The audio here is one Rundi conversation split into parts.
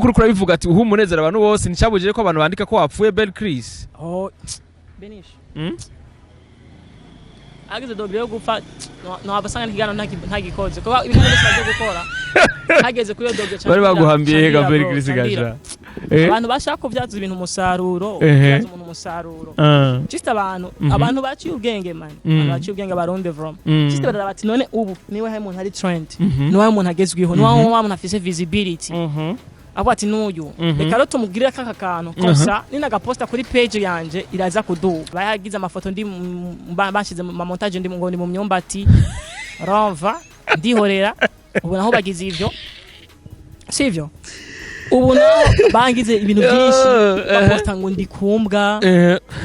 Kuri kurabivuga ati uha umunezero abantu bose, nticabujije ko abantu bandika ko wapfuye, Bel Chris. Oh, Benisha. Ageze degré yo gupfa, no abasanga n'ikiganiro ntagikoze kuko ibiganiro byose bagiye gukora hageze kuri iyo degré. Bari baguhambiye hega, Bel Chris gasha? Abantu bashaka kubyaza ibintu umusaruro, kubyaza umuntu umusaruro. Just abantu, abantu baciye ubwenge, man. Abantu baciye ubwenge, abarundi from. Just barara bati: "None ubu niwe hari umuntu ari trend, niwe umuntu agezweho, niwe wa muntu afise visibility." Avuga ati: "N'uyu, reka rero tumubwire kaka kantu kosa ninagaposta kuri page yanje iraza kuduga." Bayagize amafoto ndi bashize mu montage ndi ngo ndi mu myumbati romva ndihorera. Ubu naho bagize ivyo, sivyo? Ubu naho bangize ibintu byinshi, baposta ngo ndi kumbwa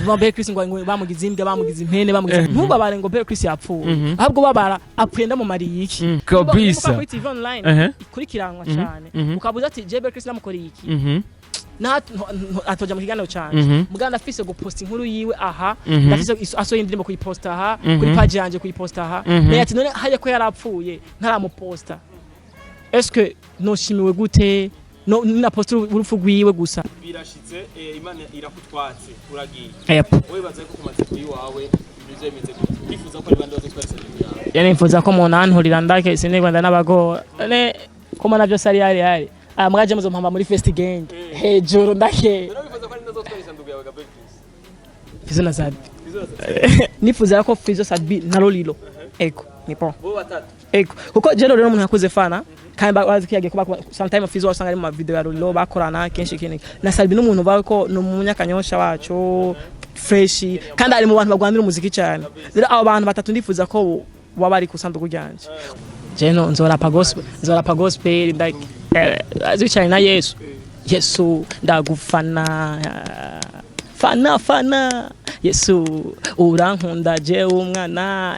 ba Bel Chris, ngo bamugize imbwa, bamugize impene, bamugize. Ntubabare ngo Bel Chris yapfuye, ahubwo babara apfuye ndamumariye iki. Niba kuri TV online ikurikiranwa cyane, ukabuza ati: "Je Bel Chris namukoreye iki?" Atoja mu kiganiro canje, muganda ndafise guposta inkuru yiwe aha, ndafise asohoye indirimbo kuyiposta aha, kuri page yanje kuyiposta aha. Naye ati: "None hajya ko yarapfuye ntaramuposta, est-ce noshimiwe gute no ninaposta urupfu rwiwe gusa?" Birashitse, Imana irakutwatse, uragiye. Yep. Wibaza ko ku matsiko yiwawe ibintu bimeze gute? Wifuza ko ari bande bazotwara isanduku yawe? Yani nifuza ko umuntu anturira ndake sinigwa ndanabagora ne ko mbona byose ari aya mwaje muzompamba muri first gang hejuru ndake. None wifuza ko ari ndazotwara isanduku yawe ga, Bel Chris? Fizo na Sabi. Nifuza ko Fizo, Sabi na Lolilo. Ego ni bon. Bo batatu. Ego, kuko je rero umuntu yakuze fana kandi bazi ko yagiye kuba sometime Fizo wasanga ari mu video ya Lolilo bakorana kenshi kenshi na Sabi, n'umuntu bawe ko ni umunyakanyosha wacu fresh, kandi ari mu bantu bagwanira umuziki cyane. Rero abo bantu batatu ndifuza ko baba bari ku sanduku ryanje. Je no nzorapa gospel, nzorapa gospel like azwicaranye na Yesu. Yesu ndagufana, fana fana Yesu, urankunda jewe umwana,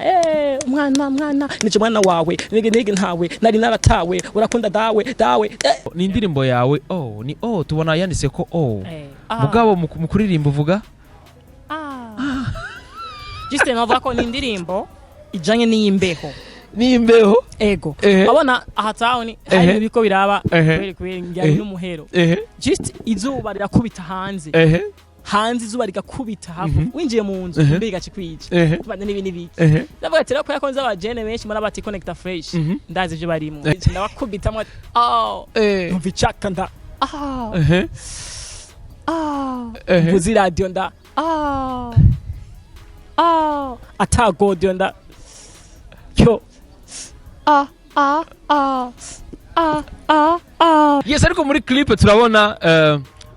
umwana mwana nije mwana wawe, nige nige ntawe nari naratawe, urakunda dawe dawe. Ni indirimbo yawe, oh ni oh, tubona yanditse ko oh. Ah. Mugabo mu kuririmba uvuga Ah. Juste navuga ko ni indirimbo ijanye n'iyimbeho. N'imbeho. Ego. Abona aha town hari ibintu biriko biraba kubera kubera njyanye n'umuhero. Just izuba rirakubita hanze. Hanze izuba rigakubita hafu. Winjiye mu nzu, imbeho igaca ikwica. Kubanza n'ibi n'ibiki. Ndavuga ati rero kubera ko nzi abajene benshi muri abati connecta fresh. Ndazi ivyo barimwo. Ndabakubitamwo ati oh. Numva icaka nda ah. Ah. Mvuze iradiyo nda ah. Ah. Atagodiyo nda yo ah ah ah ah ah ah. Yes, ariko muri clip turabona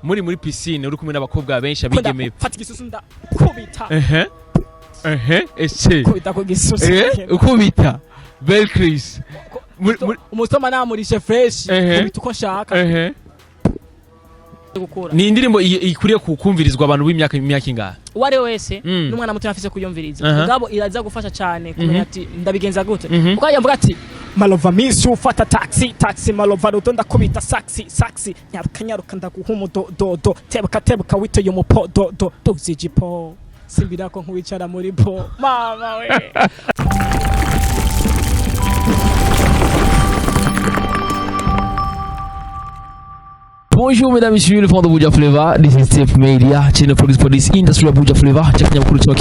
muri piscine uri kumwe n'abakobwa benshi, abigeme. Fata igisusu ndakubita. Ehe ehe, ese Kubita ku gisusu. Ukubita Bel Chris muri Umusoma namurishe fresh. Kubita uko nshaka. Gukura. Ni indirimbo ikwiriye kukumvirizwa abantu b'imyaka imyaka ingahe? Uwo ari we wese, n'umwana muto afise kuyumviriza. Mugabo iraza gufasha cyane kumenya ati ndabigenza gute, kuko yavuga ati: "Malova misi ufata taxi taxi, malova rudo ndakubita saxi saxi, nyaruka nyaruka ndaguha umudododo, tebuka tebuka witeye umupododo, duzi ijipo simbira ko nkuwicara muri po mama we." Bonjour mesdames et messieurs, le fond de Buja Flavor. This is Step Media, channel for this police industry ya Buja Flavor. Chakinyamakuru cyo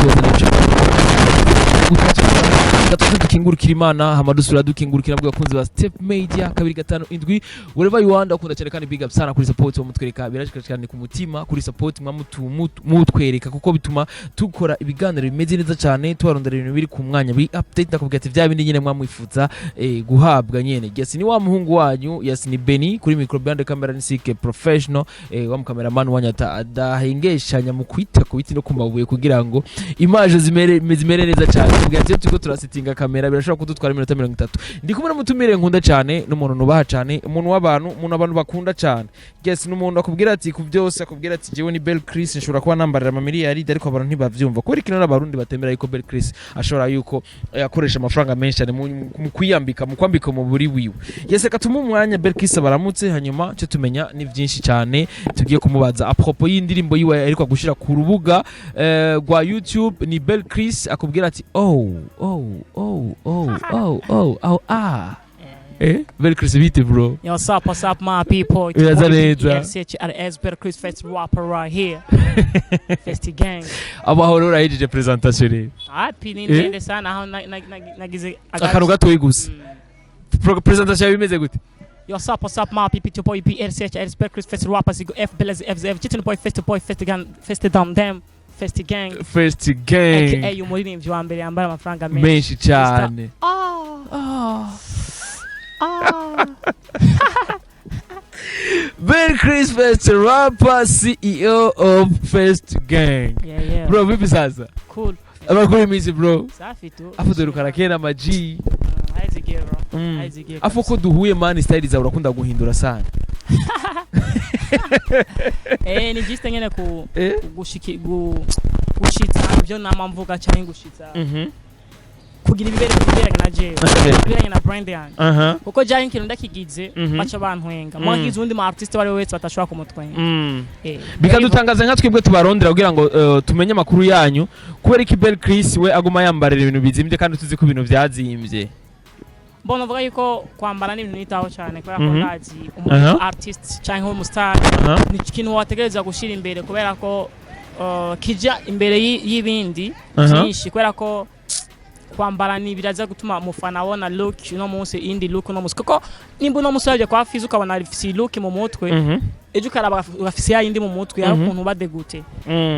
gatuze dukingurukira Imana, hama dusubira dukingurukira bwa bakunzi ba Step Media 257 wherever you are. Ndakunda cyane kandi big up sana kuri support mutwereka, birashika cyane ku mutima kuri support mutwereka, kuko bituma tukora ibiganiro bimeze neza cyane, tubarondera ibintu biri ku mwanya, biri update. Ndakubwira ati bya bindi nyine mwamwifuza guhabwa nyene. Yes, ni wa muhungu wanyu, yes, ni Benny kuri micro, behind the camera ni Sike professional, wa cameraman wanyu adahengeshanya mu kwita ku biti no ku mabuye kugira ngo image zimere neza cyane. Kugira ati iyo turiko turasetinga kamera birashobora kudutwara iminota 30. Ndi kumwe n'umutumire nkunda cyane, n'umuntu nubaha cyane, umuntu w'abantu, umuntu abantu bakunda cyane. Yes, n'umuntu akubwira ati ku byose, akubwira ati: "Jewe ni Bel Chris, nshobora kuba nambarira amamiliyari, ariko abantu ntibavyumva kubera ikintu n'abarundi batemera yuko Bel Chris ashobora yuko akoresha amafaranga menshi cyane mu kwiyambika, mu kwambika umubiri wiwe." Yes, reka tumuhe umwanya Bel Chris baramutse, hanyuma cyo tumenya ni byinshi cyane tugiye kumubaza à propos y'indirimbo yiwe ariko gushira ku rubuga rwa YouTube. Ni Bel Chris akubwira ati: "Oh oh oh oh oh oh oh ah." Bel Chris, bite bro? Yo, what's up, what's up, my people? It's your Biraza boy, neza. ELCHRS, Bel Chris First Rapper right here. First Gang. Amahoro, urahejeje presentation rero? Happy ni ndende sana aho nagize Akantu gatoyi gusa. Presentation yawe imeze gute? Yo, what's up, what's up, my people? It's your boy BLCHRS, Bel Chris First Rapper, Zigo F, Belez F, Z F, Chitin Boy, First Boy, First Gang, First Damn Damn, First Gang. First Gang. AKA umuririmbyi wa mbere yambara amafaranga menshi. Menshi cyane. Ah. Ah. Bel Chris First Rapper, CEO of First Gang. Yeah. Bro, vipi sasa? Cool. Amakuru iminsi, bro? Safi tu. Afu dorukana kera ama G. Haizigiye, bro. Haizigiye. Afu ko duhuye man, style zawe urakunda guhindura sana. Ni just nyene ku gushiki gushitsa ibyo nama mvuga cyangwa gushitsa kugira ibibere biberanye na jewe, biberanye na brand yanjye, kuko jari ikintu ndakigize baca bantwenga, mwagize uwundi mu artiste uwo ari we wese batashobora kumutwenga. Bikadutangaza nka twebwe tubarondera kugira ngo tumenye amakuru yanyu, kubera iki Bel Chris we aguma yambarira ibintu bizimbye kandi tuzi ko ibintu byazimbye? Mbona uvuga yuko kwambara ni ibintu nitaho cyane kubera ko ndazi umu artist cyangwa umustar ni ikintu wategereza gushyira imbere, kubera ko kija imbere y'ibindi byinshi, kubera ko kwambara ni biraza gutuma umufana abona look uno munsi, indi look uno munsi, kuko nimba uno munsi waje kwa Fizo ukabona afise look mu mutwe, ejo ukaraba afise ya yindi mu mutwe, hari ukuntu uba dégoûté.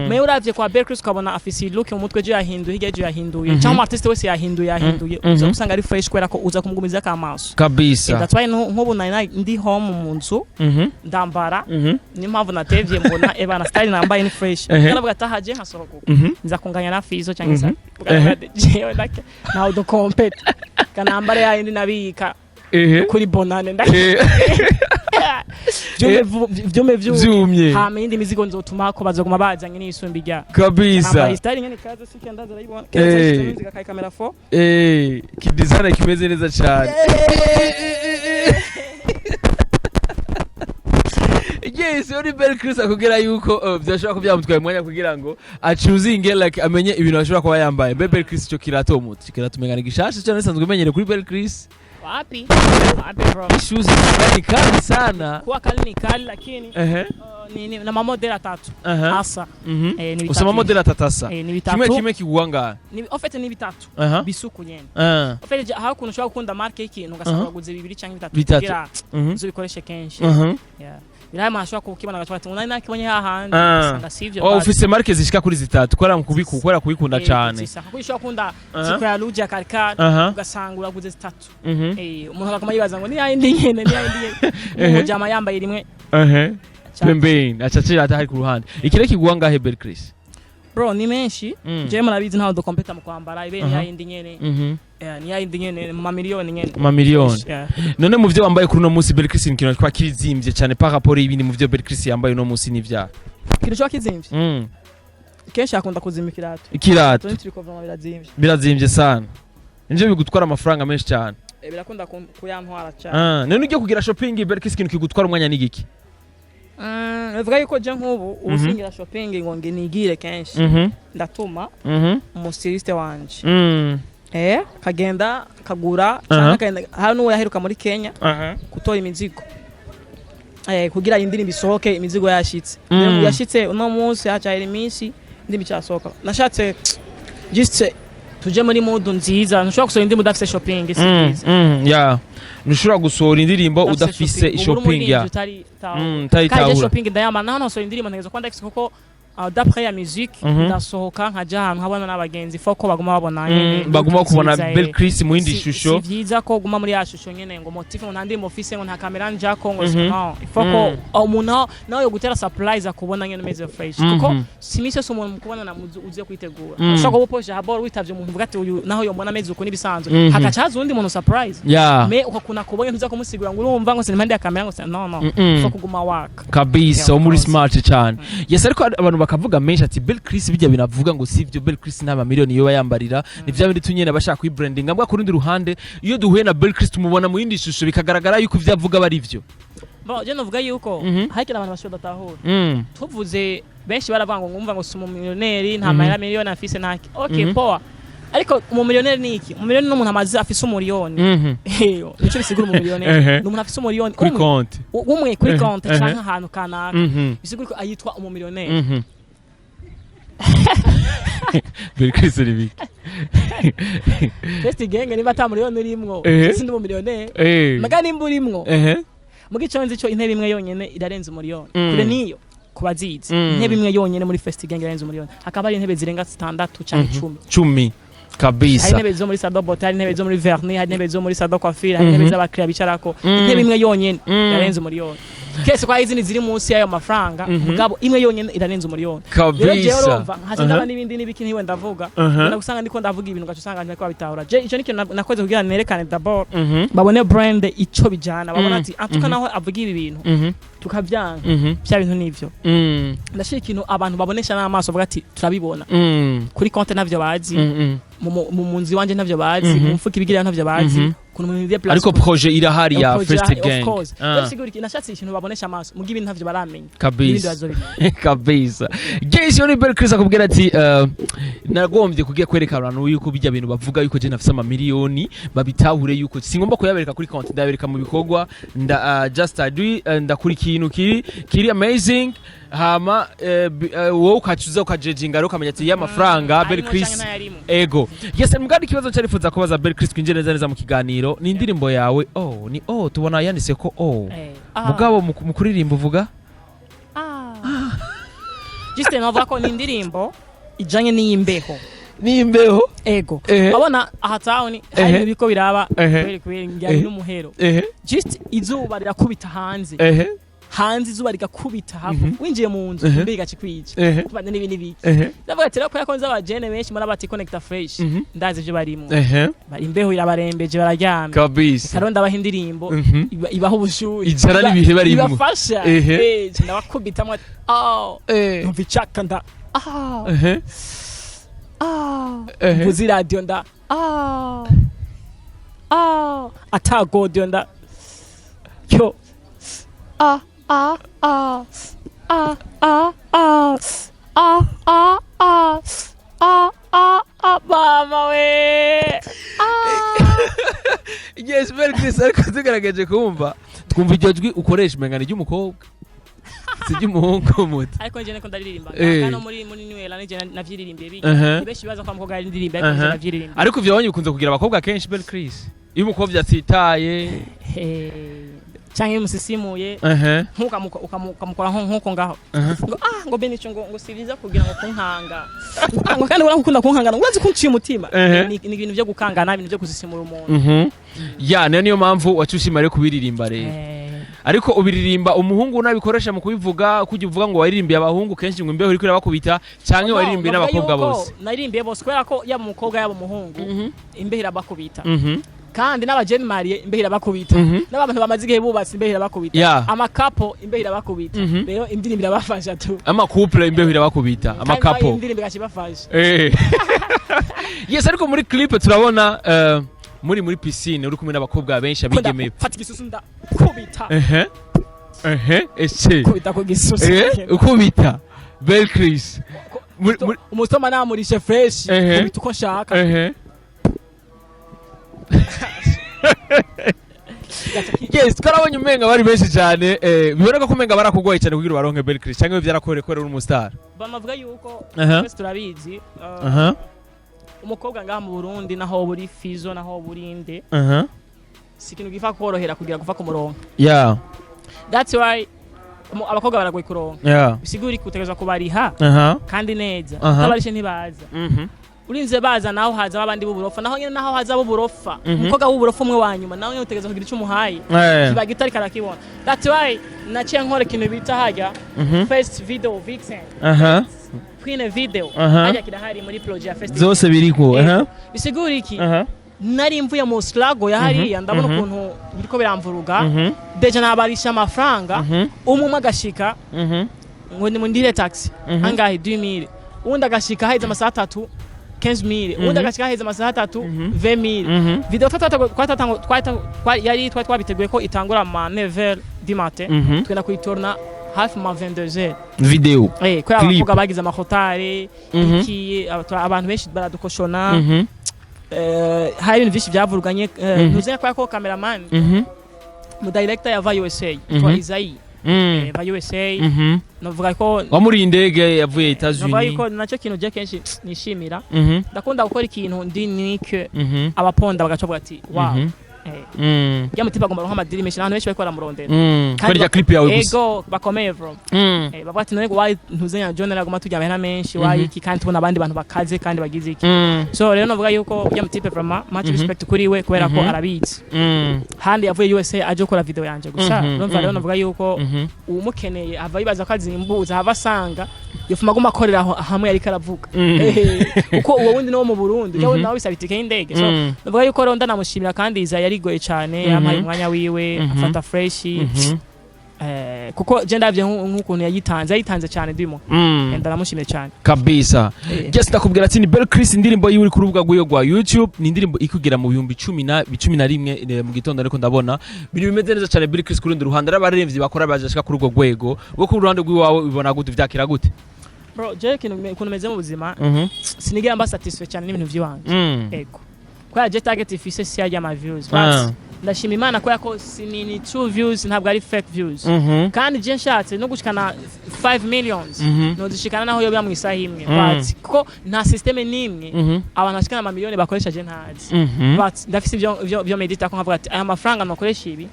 Mais uravye kwa Bel Chris ukabona afise look mu mutwe, ejo yahinduye, hirya ejo yahinduye, cyangwa umu artiste wese yahinduye yahinduye, uza gusanga ari fresh kubera ko uza kumugumiza amaso. That's why nk'ubu nari ndi home mu nzu, ndambara, niyo mpamvu natevye mbona ebana style nambaye ni fresh. Naravuga ati ahaje nkasohoka uko nza kunganya na Fizo cyangwa se jewe ndake ntawe dukompete, kanambare yayindi nabika kuri bonane vyume vyumye. Vyumye. Hama iyindi mizigo nzotumako bazoguma bazanye n'isumbi rya Kabisa. Style nyene kaza sike ndaza arayibona keza kai camera 4. Kidizana kimeze neza cyane. Yes, uri Bel Chris akubwira yuko byashobora kuba byamutwaye umwanya kugira ngo achuzinge, like amenye ibintu ashobora kuba yambaye. Be Bel Chris, icyo kirato muti icyo kirato umenya ni gishasha cyane sanzwe umenyere kuri Bel Chris? Wapi wapi, bro. Shoes ni kali sana. Kuwa kali ni kali, lakini ni na mamodeli atatu asa. Ni bitatu. Usoma model atatu asa. Ni bitatu. Kimwe kimwe kigwa ngaha? Ni en fait ni bitatu bisuku nyene. En fait aho ukuntu ushobora gukunda marque y'ikintu ugasanga waguze bibiri cyangwa bitatu Bitatu. kugira uzobikoreshe kenshi. Yeah. Biraye umuntu ashobora kukibona agaca ati unari nakibonye hahandi, ugasanga sivyo. Oh, ufise marque zishika kuri zitatu kubera mu kubera kubikunda cyane. Zisa kuko ushobora gukunda ziko ya Luja Karikari, ugasanga uraguze zitatu. Umuntu akaguma yibaza ngo ni yayindi nyene, ni yayindi nyene. Umujama yambaye rimwe. Pembeni aca acira atari ku ruhande. Ikire kigwa ngahe, Bel Chris? Bro, ni menshi. Jewe murabizi ntawe dukompeta mu kwambara ibe ni yayindi nyene. Ni yayindi nyene mu mamiliyoni nyene. Mamiliyoni. Yeah. None mu byo wambaye kuri uno munsi, Bel Chris, ni ikintu kwa kizimbye cyane par rapport y'ibindi mu byo Bel Chris yambaye uno munsi n'ivyaha? Ikintu kiba kizimvye kenshi akunda kuzimba ikirato. Ikirato. Tuni turiko vraiment birazimvye. Birazimbye sana, nivyo bigutwara amafaranga menshi cyane. Birakunda kuyantwara cyane. Ah, none ugiye kugira shopping, Bel Chris, ikintu kigutwara umwanya ni giki? Bivuga yuko je nk'ubu ubu singira shopping ngo nge nigire kenshi, ndatuma umustyliste wanje, kagenda kagura canke akagenda hano n'uwo yaheruka muri Kenya gutora imizigo, kugira indirimbo isohoke imizigo yashitse. Indirimbo yashitse uno munsi, hacahera iminsi indirimbo icyasohoka. Nashatse just tuje muri mood nziza. Ntushobora gusohora indirimbo udafise shopping, si byiza. Yeah. Ntushobora gusohora indirimbo udafise shopping ya utari utari kandi tahura. Shopping ndayama naho nasohora indirimbo ntegerezwa kuba ndafise, kuko d'après ya musique ndasohoka nkaja ahantu nkabona n'abagenzi, faut ko baguma babona nyene Baguma kubona nziza, Bel Chris mu yindi Si shusho. si vyiza ko uguma muri ya shusho nyene ngo motif, ngo nta ndirimbo ufise, ngo nta kamera njako, ngo no, il faut ko umuntu nawe yo gutera surprise akubona nyene umeze fresh, kuko si imisi yose umuntu mukubona na uziye kwitegura. Ushobora kuba uposhe haboro witavye umuntu uvuga ati uyu naho yombona ameze uku n'ibisanzwe, hagaca haza uwundi muntu surprise. Mais ukakuna kubonye ntuza kumusigura ngo urumva ngo sinimande ya kamera ngo no no, faut kuguma waka. Kabisa. Yeah, Wo muri of course. smart cyane. Yes, ariko abantu bakavuga menshi ati Bel Chris bijya binavuga ngo sivyo, Bel Chris nta mamiliyoni yoba yambarira, ni vya bindi tunyene bashaka kuyibrandinga. Mbwa ku rundi ruhande, iyo duhuye na Bel Chris tumubona mu yindi shusho, bikagaragara yuko ivyo avuga bari vyo. Bon, je novuga yuko hari abantu bashobora datahura. Tuvuze benshi baravuga ngo ngumva ngo si umumiliyoneri, nta mahera miliyoni afise ntaki. Okay, poa. Ariko umumiliyoneri ni iki? Umumiliyoneri ni umuntu amaze afise umuriyoni. Eyo, nico bisigura umumiliyoneri. Ni umuntu afise umuriyoni Kuri umwe, konti. Umwe kuri konti canke ahantu kanaka. Bisigura ko ayitwa umumiliyoneri. Bel Chris, ni biki? First Gang, niba ata muriyoni urimwo, sindi umumiliyoneri. Maga nimba urimwo, mu gico nzi cyo, intebe imwe yonyene irarenza umuriyoni. Kure niyo kubazizi. Intebe imwe yonyene muri First Gang irarenza umuriyoni, hakaba hari intebe zirenga zitandatu canke 10. 10. Hari Kabisa. intebe zo muri salon beauté, hari intebe zo muri vernis, hari intebe zo muri salon coiffure, hari intebe z'abakiriya bicarako. Intebe imwe yonyene irarenza umuriyoni, kese kwa izindi ziri munsi y'ayo mafaranga. Mugabo imwe yonyene irarenza umuriyoni. Rero jewe urumva nkaca ndaba n'ibindi n'ibiki, ntiwe ndavuga. Ngenda gusanga ndiko ndavuga ibintu, ugaca usanga ntibariko babitahura. Je ico nikintu nakoze kugira nerekane d'abord, babone brand ico bijana, babone ati antuka naho avuga ibi bintu tukavyanga, vya bintu nivyo. Ndashira ikintu abantu babonesha n'amaso, bavuga ati turabibona. Kuri konte ntavyo bazi, mu nzu iwanje ntavyo bazi, mu mfuka ibigira ntavyo bazi, ukuntu umuntu déplace. Ariko projet irahari ya Projet First irahari, of Gang. course. Rero sigura iki? Nashatse ikintu babonesha amaso, muga ibintu ntavyo baramenya, ibindi bazobimenya. Kabisa. Guys, yo ni Bel Chris akubwira ati nagombye kugiye kwereka abantu yuko bijya bintu bavuga yuko je nafise amamiliyoni babitahure, yuko singomba kuyabereka kuri konti, ndabereka mu bikorwa. Nda just I do, ndakora ikintu kiri amazing, hama wowe ukacuza ukajejinga, rero ukamenya ati ya mafaranga Bel Arimwo Chris canke ntayarimo. Ego, yes. Mugandi ikibazo cyarifuza kubaza Bel Chris, twinjire neza neza mu kiganiro, ni indirimbo yawe oh ni oh tubona yanditse ko oh. Mugabo mu kuririmba uvuga? Ah. Juste navuga ko ni indirimbo ijanye n'iyimbeho. N'imbeho. Ego. Urabona aha town hari ibintu biriko biraba kubera kubera ngira n'umuhero. Just izuba rirakubita hanze. Hanze izuba rigakubita hafu. Winjiye mu nzu, imbeho igaca ikwica. Kuba n'ibi n'ibiki. Ndavuga ati rero kubera ko nzi abajene benshi muri abati connecta fresh. Ndazi ivyo barimwo. Imbeho irabarembeje, bararyamye. Rero ndabaha indirimbo ibaha ubushuhe. Ijana n'ibihe barimwo. Ibafasha. Ndabakubitamwo ati oh. Numva icaka nda ah. Ah. Mvuze iradiyo nda ah ah, atagodiyo nda cyo ah ah ah ah ah ah ah ah ah ah ah ah, mama we, ah. Yes, Bel Chris, ariko tugaragaje kumva twumva iryo jwi ukoresha umenga ni iry'umukobwa, si iry'umuhungu muto. Ariko nje niko ndaririmba. Hano muri New Era nije navyiririmbiye biki. Ni benshi bibaza ko umukobwa aririmba, ariko nje navyiririmbiye. Ariko ivyo wabonye bikunze kugira abakobwa kenshi, Bel Chris, iyo umukobwa atitaye. Canke iyo umusisimuye, ukamukora nkuko ngaho, ngo ah, ngo bene ico ngo si byiza kugira ngo kunkanga. Ah, ngo kandi urakunda kunkangana, urazi kunciye umutima. Ni ibintu byo gukangana, ibintu byo kusisimura umuntu. Ya niyo mpamvu wacushima rero kubiririmba rero. Ariko ubiririmba umuhungu unabikoresha mu kubivuga, kujya uvuga ngo waririmbiye abahungu kenshi, ngo imbeho iriko irabakubita, canke No, waririmbiye navuga n'abakobwa yuko bose? Naririmbiye bose, kubera ko yaba umukobwa yaba umuhungu, imbeho irabakubita. Kandi n'abajene mariés imbeho irabakubita. N'abantu bamaze igihe bubatse imbeho irabakubita. Ama couple imbeho irabakubita. Rero indirimbo irabafasha tu. Ama couple imbeho irabakubita, Kandi nayo ama couple. Indirimbo igaca ibafasha. Yes, ariko muri clip turabona muri piscine uri kumwe n'abakobwa benshi, abigeme. Fata igisusu ndakubita. Ehe ehe, ese Kubita ku gisusu. Ukubita Bel Chris muri Umusoma namurishe fresh. Kubita uko nshaka. Yes, twarabonye umenga bari benshi cyane, biboneka ko umenga barakugoye cyane kugira ubaronke, Bel Chris, cyangwa byarakoreye kubera uri umustar? Bamavuga yuko twese turabizi, umukobwa ngaha mu Burundi, naho buri Fizo, naho burinde, si ikintu gifa korohera kugira kuva ku murongo. That's why abakobwa baragoye kuronka. Bisigura utegerezwa kubariha kandi neza. Utabarishe ntibaza. Urinze baza, naho haza abandi b'uburofa, naho nyene naho haza b'uburofa. Umukobwa w'uburofa umwe wa nyuma, nawe nyene utegerezwa kugira ico umuhaye. Kiba gito ariko arakibona. That's why naciye nkora ikintu bita hajya first video vixen, queen video. Hajya kirahari muri projet ya first. Zose biriko. Bisigura iki? Nari mvuye mu slago ya hariya, ndabona ukuntu biriko biramvuruga. Déjà nabarisha amafaranga. Umwe umwe agashika ngo nimundire taxi angahe? 2000. Uwundi agashika haheze amasaha 3, 15000. Uwundi agashika haheze amasaha 3, 20000. Video yari twari twabiteguye ko itangura ma 9h du matin, twenda kuyitorna hafi ma 22h. Video. Kubera Clip. abakobwa bagize amahotari iki, abantu benshi baradukoshona. Hari ibintu vyinshi byavuruganye. Ntuzenya kubera ko cameraman, mu director yava USA, yitwa Isayi. Va USA. Novuga ko Wamuriye indege yavuye novuga Etats-Unis. yuko nacyo kintu je kenshi nishimira. Ndakunda gukora ikintu ndi nike, abaponda bagaca bavuga ati: "Wow." Ya mutipa agomba kuronka amadiri menshi, abantu benshi bariko baramurondera. Kandi Kubera irya clip yawe gusa. Ego, bakomeye bro. Bavuga ati: "None why ntuzenya John araguma tujya amahera menshi, why iki, kandi tubona abandi bantu bakaze kandi bagize iki?" So rero novuga yuko ya mutipe vraiment, much respect kuri we, kubera ko arabizi. Handi yavuye USA aje gukora video yanje gusa. Urumva rero, novuga yuko uwumukeneye ava yibaza ko azimbuza, hava asanga yofuma aguma akorera aho hamwe yariko aravuga. Kuko uwo wundi niwo mu Burundi, ujya nawe bisaba itike y'indege. So novuga yuko rero ndanamushimira, kandi Iza yarigoye cyane, yampaye umwanya wiwe, afata fresh. Kuko je ndavye nk'ukuntu yayitanze cyane ndimo. Ndanamushimiye cyane. Kabisa. Just ndakubwira ati ni Bel Chris, indirimbo yiwe iri ku rubuga rwiwe rwa YouTube, ni indirimbo ikugera mu bihumbi 11 mu gitondo, ariko ndabona ibintu bimeze neza cyane. Bel Chris, ku rundi ruhande abaririmbyi bakora bajashika kuri urwo rwego rwo ku ruhande rw'iwawe, ubibona gute, vyakira gute? Bro, je ikintu ukuntu meze mu buzima, sinigera mba satisfait cyane n'ibintu vy'iwanje. Ego, kubera je target ifise si yarya ama views, but ndashima Imana kubera ko si ni true views, ntabwo ari fake views. Kandi je nshatse no gushikana 5 millions, nozishikana naho yoba mu isaha imwe, but kuko nta système n'imwe abantu bashikana amamiliyoni bakoresha je ntazi. But ndafise ivyo medita ko nkavuga ati aya mafaranga nokoresha ibi,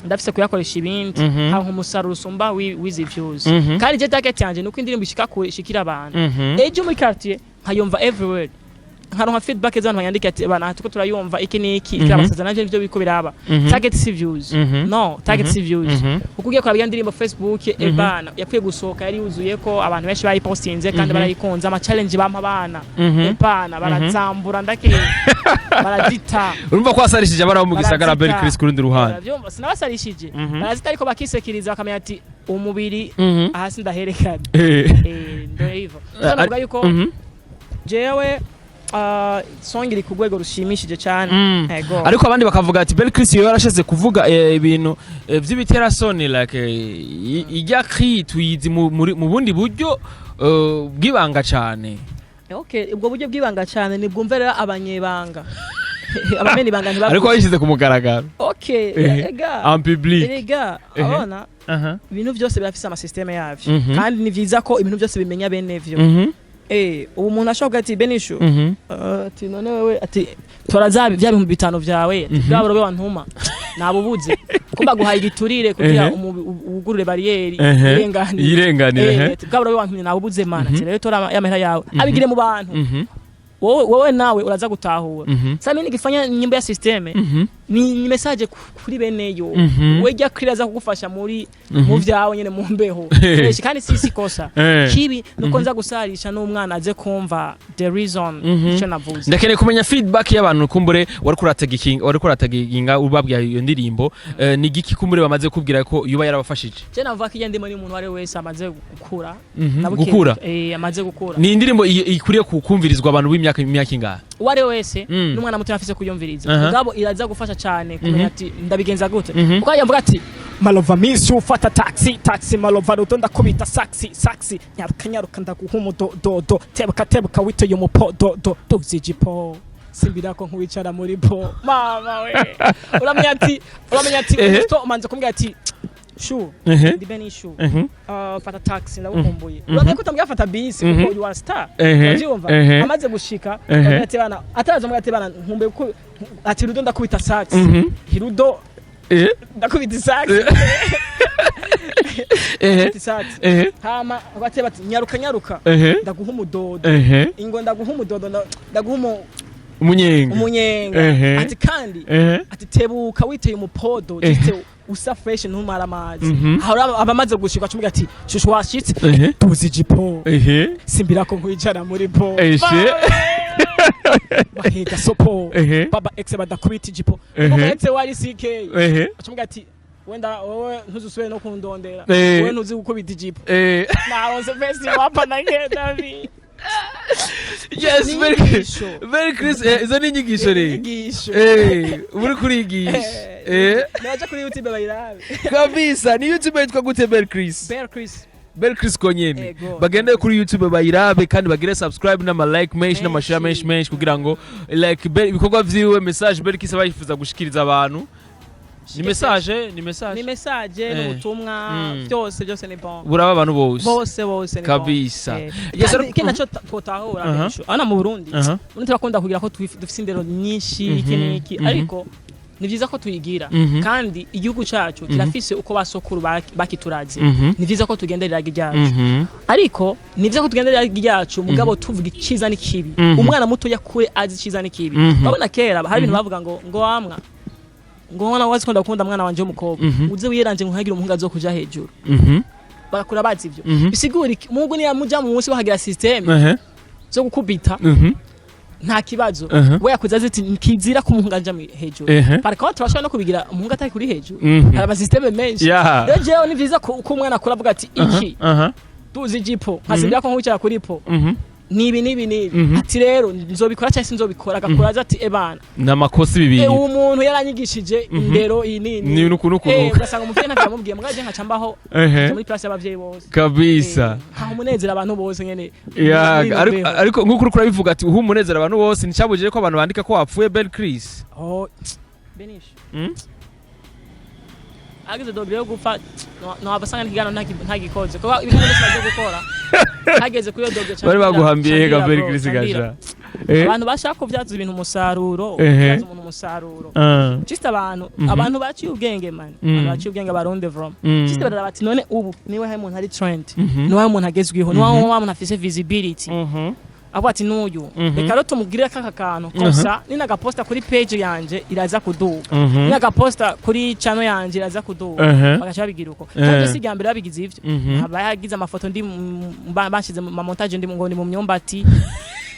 ndafise kuyakoresha ibindi, nka umusaruro usumba w'izi views. Kandi je target yanje nuko indirimbo ishika kure, ishikira abantu, ejo muri quartier nkayumva everywhere, nkaronka feedback z'abantu banyandika ati: "Bana, tuko turayumva iki n'iki." Kirabasaza navyo nivyo biko biraba. Target si views. No, target si views. Kuko ugiye kuraba iyo ndirimbo Facebook, ebana, yapfuye gusohoka yari yuzuye ko abantu benshi bayipostinze kandi barayikunze. Ama challenge bampa abana, ebana, barazambura ndake barazita. Urumva ko wasarishije abana bo mu gisagara, Bel Barazita. Chris, ku rundi ruhande. Baravyumva, sinabasarishije, barazita, ariko bakisekiriza bakamenya ati umubiri hasi ndaherekana. Ndo hivyo. Sasa navuga yuko jewe song iri ku rwego rushimishije cyane. Ego. Ariko abandi bakavuga ati Bel Chris yo yarashatse kuvuga ibintu vy'ibiterasoni, like ijya cri tuyizi mu bundi buryo bw'ibanga cane. Okay, ubwo buryo bw'ibanga cyane nibwumve rero abanyebanga, abamena ibanga ntibavuge. Ariko wayishyize ku mugaragaro. Okay, ega en public. Erega abona ibintu byose birafise amasystème yavyo, kandi ni vyiza ko ibintu byose bimenya bene vyo. Ubu umuntu ashobora kuvuga ati: "Benishu," ati: "None wewe," ati: "Tora za bya 5000 vyawe," ati: "Bwa burobe wantuma nabubuze ko baguhaye igiturire kugira wugurure bariyeri irenganire." Yirenganire. Ati: "Bwa burobe wantumye nabubuze, mana." Ati: "Rero tora ya mahera yawe, abigire mu bantu." Wowe nawe uraza gutahura. Sasa mimi nikifanya nyimbo ya système, ni message kuri beneyo. We jya kuri aza kugufasha muri mu vyawe nyene mu mbeho fresh, kandi si kosa kibi nuko nza gusarisha n'umwana aze kumva the reason icyo navuze. Ndakeneye kumenya feedback y'abantu kumbure wari kurataginga ubabwira iyo ndirimbo. Ni giki kumbure bamaze kubwira ko yuba yarabafashije? Je navuga ko iyo ndimo ni umuntu uwo ari we wese amaze gukura. Gukura. Amaze gukura. Ni indirimbo ikwiriye kumvirizwa abantu b'imyaka imyaka ingahe? Uwo ari we wese, n'umwana muto afise kuyumviriza. Mugabo iraza gufasha cyane kumenya ati ndabigenza gute, kuko yavuga ati: "Malova misi ufata taxi taxi, malova rudo ndakubita saxi saxi, nyaruka nyaruka ndaguha umudododo, tebuka tebuka witeye umupododo, duza ijipo simbirako nkuwicara muri po." Mama we, uramenya ati umuto umanze kumbwira ati: "Shu, ndi beni shu, fata taxi ndagukumbuye." Uramenya ko utambwira fata bisi, kuko you are star. Uravyumva? Amaze gushika, uramenya ati bana ataraza mbwira ati: "Bana, nkumbuye," ko ati: "Rudo ndakubita saxi." Hirudo ndakubita isaxi. Ndakubita isaxi. Hama bate bati: "Nyaruka nyaruka ndaguha umudodo, ingo ndaguha umudodo, ndaguha umunyenga." Umunyenga. Ati kandi ati: "Tebuka witeye umupodo, just usa fresh, ntumara amazi." Aho abamaze gushika acumubwira ati: "Shushu, washitse, tuzi ijipo, simbirako nkwicara muri po." Eshe. Bahega sopo. Baba ex badakubita ijipo. Baba ex wari CK. Acumubwira ati: "Wenda wowe ntuzusubire no kundondera, wowe ntuzi gukubita ijipo." Naronse festival hapa na David. Yes. Ni Very inyigisho. Very Chris, izo ni inyigisho rero. Inyigisho. Uri kurigisha. Naja kuri YouTube bayirabe. Kabisa. Ni YouTube yitwa gute, Bel Chris? Bear Chris. Bel Chris konyene. Ego. Bagende kuri YouTube bayirabe kandi bagire subscribe n'ama like menshi n'amashare menshi menshi kugira ngo like ibikorwa vyiwe, message Bel Chris aba yifuza gushikiriza abantu ni message, ni message. Ni message, n'ubutumwa, byose byose ni bon. Buraba abantu bose. Bose bose ni bon. Kabisa. Yes, Kandi ikindi naco twotahura, benshi ana mu Burundi, Burundi turakunda kugira ko dufise indero nyinshi, iki n'iki, ariko ni vyiza ko tuyigira, kandi igihugu cacu kirafise uko basokuru bakituraze. Ni vyiza ko tugenderera iragi ryacu, ariko ni vyiza ko tugenderera iragi ryacu mugabo tuvuga iciza n'ikibi. Umwana muto yakure azi iciza n'ikibi. Urabona kera hari ibintu bavuga ngo wamwa ngo mwana wazi ko ndakunda mwana wanje w'umukobwa, uze wiyeranje ngo ntihagire umuhungu azokuja hejuru. Bagakura bazi ivyo. Bisigura iki? Umuhungu niya muja mu munsi bahagira système zo gukubita, nta kibazo. We yakuze azi ati kizira ko umuhungu anja hejuru. Par contre turashobora no kubigira umuhungu atari kuri hejuru. Hari ama système menshi. Rero jewe ni vyiza ko umwana akura avuga ati iki tuzi ijipo nkasimbira ko nkwicara kuri po, nibi nibi nibi, ati rero nzobikora cyangwa sinzobikora, agakura azi ati ebana, ni amakosa ibi bintu. Uwo muntu yaranyigishije indero iyi nini. Ni uku n'uku n'uku. Ugasanga umuvyeyi ntavyo yamubwiye, mugabo je nkaca mbaho muri place y'abavyeyi bose. Nkaha umunezero abantu bose nyene. Ya, muri ariko beho. Ariko nk'uko uriko urabivuga ati uha umunezero abantu bose, nticabujije ko abantu bandika ko wapfuye, Bel Chris. Oh, Benish. Ageze degré yo gupfa, no abasanga n'ikiganiro ntagikoze kuko ibiganiro byose bagiye gukora hageze kuri iyo degré. Bari baguhambiye ga Bel Chris gasha. Abantu bashaka kubyaza ibintu umusaruro, kubyaza umuntu umusaruro. Just abantu, abantu baciye ubwenge man, abantu baciye ubwenge abarundi from just barara bati none ubu niwe hari umuntu ari trend, niwe umuntu agezweho, niwe wa muntu afise visibility, avuga ati n'uyu, reka rero tumugirire kaka kantu kosa, ninagaposta kuri page yanje iraza kuduga, ninagaposta kuri channel yanje iraza kuduga, bagaca babigira uko. Kandi si irya mbere babigize ivyo. Haba yagize amafoto ndi bashize mu montage ndi ngo ni mu myumbati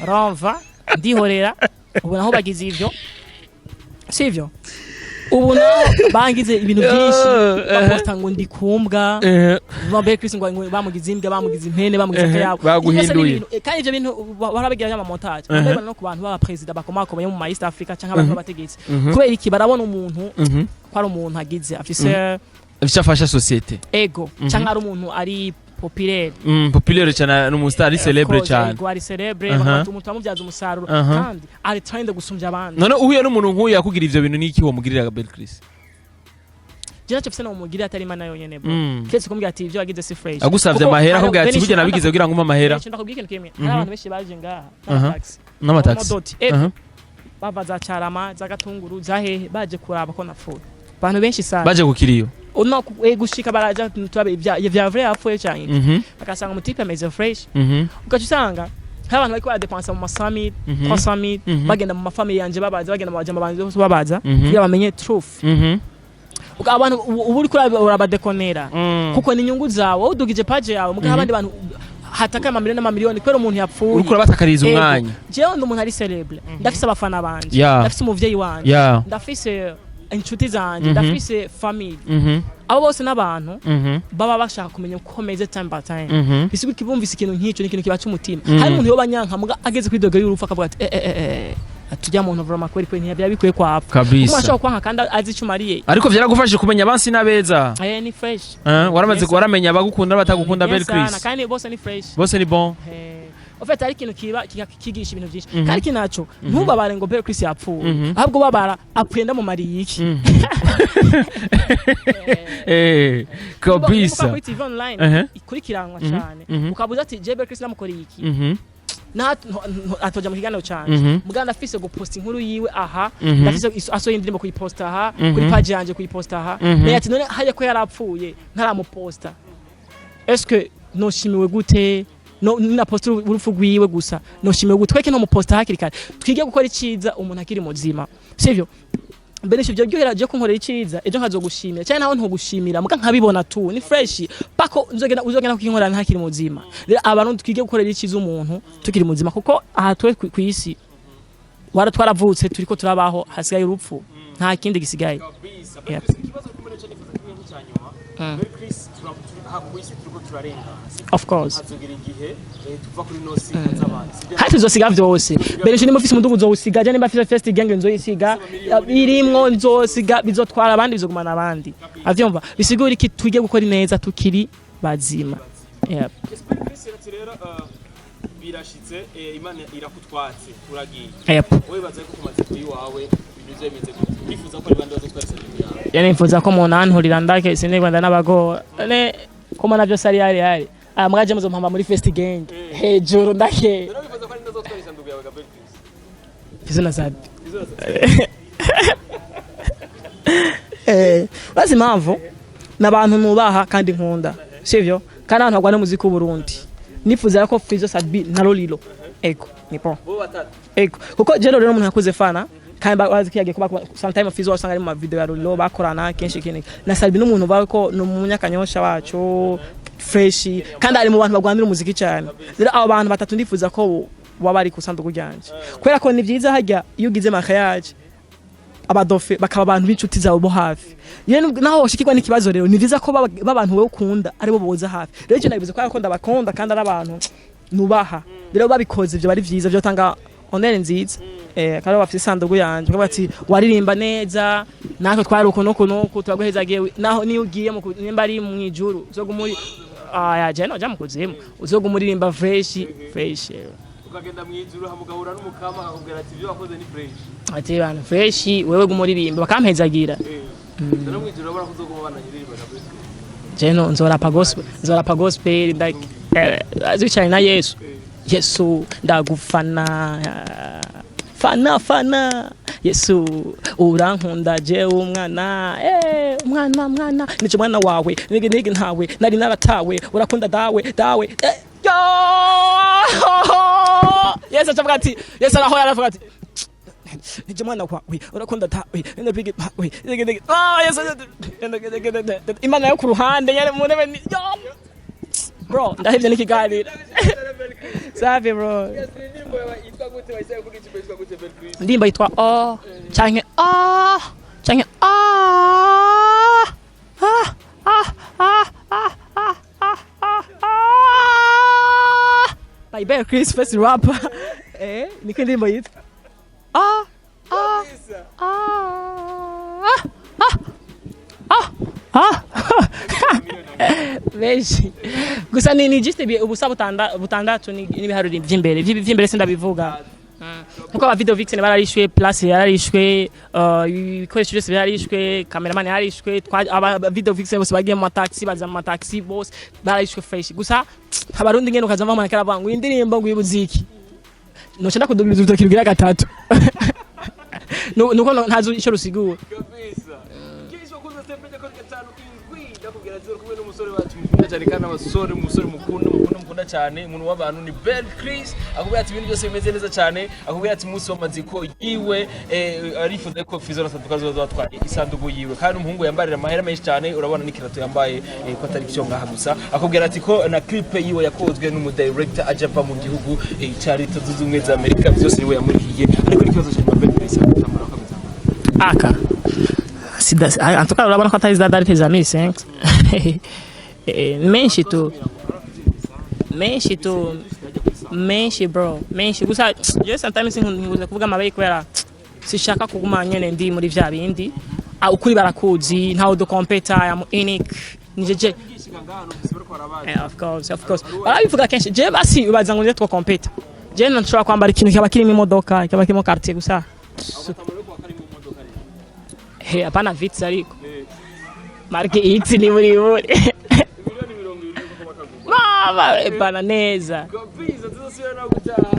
romva ndihorera. Ubu naho bagize ivyo, sivyo? Ubu naho bangize ibintu byinshi, baposta ngo ndi kumbwa, Bambaye Chris ngo bamugize imbwa, bamugize impene, bamugize akayabo. Baguhinduye. Ibyo byose ni ibintu, kandi ivyo bintu barabigira y'ama montage. Barabibona no ku bantu b'aba president bakomakomeye mu ma East Africa canke abantu b'abategetsi. Kubera iki? Barabona umuntu ko ari umuntu agize afise icyo afasha société. Ego, canke ari umuntu ari populaire. Populaire cyane, ni umustar, ari célèbre Of course, cyane. ego, ari célèbre, bakaba umuntu bamubyaza umusaruro, kandi ari trend gusumbya abandi. None uhuye n'umuntu nk'uyu yakubwira ivyo bintu, niki womugirira, Bel Chris? Je ntacyo mfise nomugirira atari Imana yonyene, bro, keretse kumbwira ati ivyo wagize si fresh. Agusavye Kuko amahera, hari akubwira ati benshi burya nabigize kugira ngo umpe amahera. Benshi, ndakubwira ikintu kimwe, hari abantu benshi baje ngaha n'amataxi, n'amataxi, amadoti, bava za Carama, za Gatunguru, za hehe, baje kuraba ko napfuye, abantu benshi sana. Baje ku kiriyo. No gushika baraja turabe ivya vrai yapfuye cyane, bagasanga umutipe ameze fresh. Ugaca usanga nk'abantu bariko baradepansa mu ma 100,000, 300,000, bagenda mu mafamili yanje babaza, bagenda mu bajama banje bose babaza, kugira bamenye truth. Abantu ubu uriko urabadekonera, kuko ni inyungu zawe, wowe udugije page yawe, mugabo abandi bantu hataka amamiliyoni n'amamiliyoni kubera umuntu yapfuye. Uriko urabatakariza Ego. umwanya. Jewe ndi umuntu ari célèbre, ndafise abafana banje, ndafise umuvyeyi wanje, ndafise inshuti zanje, ndafise family. Abo bose n'abantu baba bashaka kumenya uko meze time by time. Bisigura bumvise ikintu nk'icyo ni ikintu kibaca umutima. Hari umuntu yoba nyanka muga ageze kuri degré y'urupfu akavuga ati eh eh eh eh, atujya muntu vraiment kweri kweri ntibyaba bikwiye kwapfa. Kabisa. Umuntu ashobora kwanka kandi azi icyo umariye. Ariko vyaragufashije kumenya abansi n'abeza. Ni fresh. Waramaze Yes. waramenya abagukunda n'abatagukunda, Bien Bel sana, Chris. kandi bose ni fresh. Bose ni bon. En fait hari ikintu kiba kigisha ibintu byinshi, kandi ikintu naco ntubabare ngo Bel Chris yapfuye, ahubwo babara apfuye ndamumariye iki. Kabisa. Kuri TV online ikurikiranwa cyane, ukabuza ati je Bel Chris namukoreye iki, atoja mu kiganiro canje, muganda ndafise guposta inkuru yiwe aha, ndafise asohoye indirimbo kuyiposta aha, kuri page yanje kuyiposta aha. Naye ati none hajya ko yarapfuye ntaramuposta, est-ce noshimiwe gute? No ninaposta urupfu rwiwe gusa noshimiwe gute? Tweke no muposta hakiri kare, twige gukora iciza umuntu akiri muzima, sivyo? Mbere ivyo byohera je kunkorera iciza ejo nkazogushimira cyane, naho ntugushimira muga nkabibona tu ni fresh pako nzogenda uzogenda kukinkorera ntakiri muzima. Rero abantu twige gukorera iciza umuntu tukiri muzima, kuko aha twe ku isi wara twaravutse turiko turabaho, hasigaye urupfu, nta kindi gisigaye. Yep. Bel Chris, ku isi turiko turarengana. Of course. Hazogera igihe tuva kuri no si z'abantu, sibyo? Kandi tuzosiga vyose mbere nimba ufise umudugu nzowusiga, je nimba afise first gang nzoyisiga irimwo, nzosiga bizotwara abandi, bizogumana abandi, avyumva? Bisigura iki? Twige gukora ineza tukiri bazima. Yep. Bel Chris ati rero birashitse, Imana irakutwatse, uragiye. Yep. Wowe baza ko kumaze kuri wawe ibintu bimeze gute? Urifuza ko ari bande bazotwara isanduku yawe? Yani nifuza ko umuntu anhurira ndake sinigwanda n'abagora ne ko mbona byose ari aya mwaje muzompamba muri first gang hejuru ndake. Rero wifuza ko ari ndazotwara isanduku yawe, Bel Chris? Fizo na Sabi. Urazi impamvu? Ni abantu nubaha kandi nkunda, sivyo? Kandi abantu barwana umuziki w'Uburundi, nifuza ko Fizo, Sabi na Lolilo, ego ni bon. Bo batatu. Ego, kuko je rero umuntu yakuze fana kandi bazi ko yagiye kuba sometime Fizo wasanga ari mu video ya Lolilo bakorana kenshi kintu, na Sabi n'umuntu bawe ko ni umunyakanyosha wacu fresh, kandi ari mu bantu bagwanira umuziki cyane. Rero abo bantu batatu ndifuza ko baba bari ku sanduku ryanje, kubera ko ni byiza hajya iyo ugize mariage abadofe bakaba abantu b'inshuti zawe bo hafi. Yewe naho woshikirwa n'ikibazo, rero ni byiza ko b'abantu wowe ukunda aribo boza hafi. Rero icyo nabivuze kubera ko ndabakunda kandi ari abantu nubaha. Rero babikoze ibyo bari byiza, byotanga honneur nziza, kandi bafite isanduku yanje bakavuga ati waririmba neza, natwe twari uku nuku nuku, turaguhezagiye. Naho niyo ugiye nimba ari mu ijuru uzoguma uri aya je no ja mu kuzimu, uzoguma uririmba fresh fresh. Ukagenda mu ijuru hamugahura n'umukama akakubwira ati ibyo wakoze ni fresh. Ati bana fresh, wewe guma uririmba, bakampezagira. Rero mu ijuru urabona ko uzoguma bananyiririmba na Bel Chris? Je no nzorapa gospel, nzorapa gospel like azicaranye na Yesu. Yesu ndagufana, fana fana, Yesu urankunda, je umwana, umwana mwana nico mwana wawe nige nige ntawe nari naratawe, urakunda dawe dawe, yo Yesu acavuga ati, Yesu araho aravuga ati nije mwana wawe urakunda dawe nige nige nige nige, ah Yesu, Imana yo ku ruhande yari mu ntebe yo bro, ndahevye n'ikiganiro. Safi bro. Indirimbo yawe yitwa gute? Wayisaye kuri YouTube yitwa gute, Bel Chris? Indirimbo yitwa o canke o canke o ah ah ah ah ah ah ah ah by Bel Chris first rapper, niko indirimbo yitwa ah ah ah ah ah ah benshi gusa ni just ubusa butandatu n'ibiharuro vy'imbere vy'imbere sindabivuga nkuko aba video vixen bararishwe, place yararishwe, ibikoresho byose byararishwe, cameraman yararishwe, aba video vixen bose bagiye mu mataxi, baza mu mataxi, bose bararishwe fresh. Gusa abarundi ngene ukaza mva karavuga ngo indirimbo ngo ibuziki noca ndakudugiriza urutoki rugira gatatu. Nuko ntazi ico rusigura. Kabisa. Kesho wakunze Step Media kuri 57, ndakubwira ati uri kumwe n'umusore wacu mukunda cyane, kandi abasore, umusore mukunda mukunda mukunda cyane, umuntu w'abantu ni Bel Chris. Akubwira ati ibintu byose bimeze neza cyane, akubwira ati umunsi w'amaziko yiwe arifuza ko Fizo na Saduka zoza batwaye isanduku yiwe, kandi umuhungu yambarira amahera menshi cyane. Urabona n'ikirato yambaye ko atari cyo ngaha gusa. Akubwira ati ko na clip yiwe yakozwe n'umu director aja ava mu gihugu ca Leta Zunze Ubumwe za Amerika, byose niwe yamurihiye. Ariko n'ikibazo cya Bel Chris akambara kameze Aka sida en tout cas urabona ko atari za darite za 1500, menshi tu, menshi tu, menshi bro, menshi. Gusa je sometimes nkunze kuvuga amabeyi kubera sishaka kuguma nyene ndi muri vya bindi. Ah, ukuri barakuzi, ntawe dukompeta, am unique, ni jeje. Of course, of course, barabivuga kenshi. Je basi ubaza ngo nje twokompeta, je nshobora kwambara ikintu kiba kirimo imodoka, kiba kirimo quartier gusa. He, hapana Vitz, ariko marque X ni buri buri mama bana neza. Kabisa, tuzosubira nawe gutaha.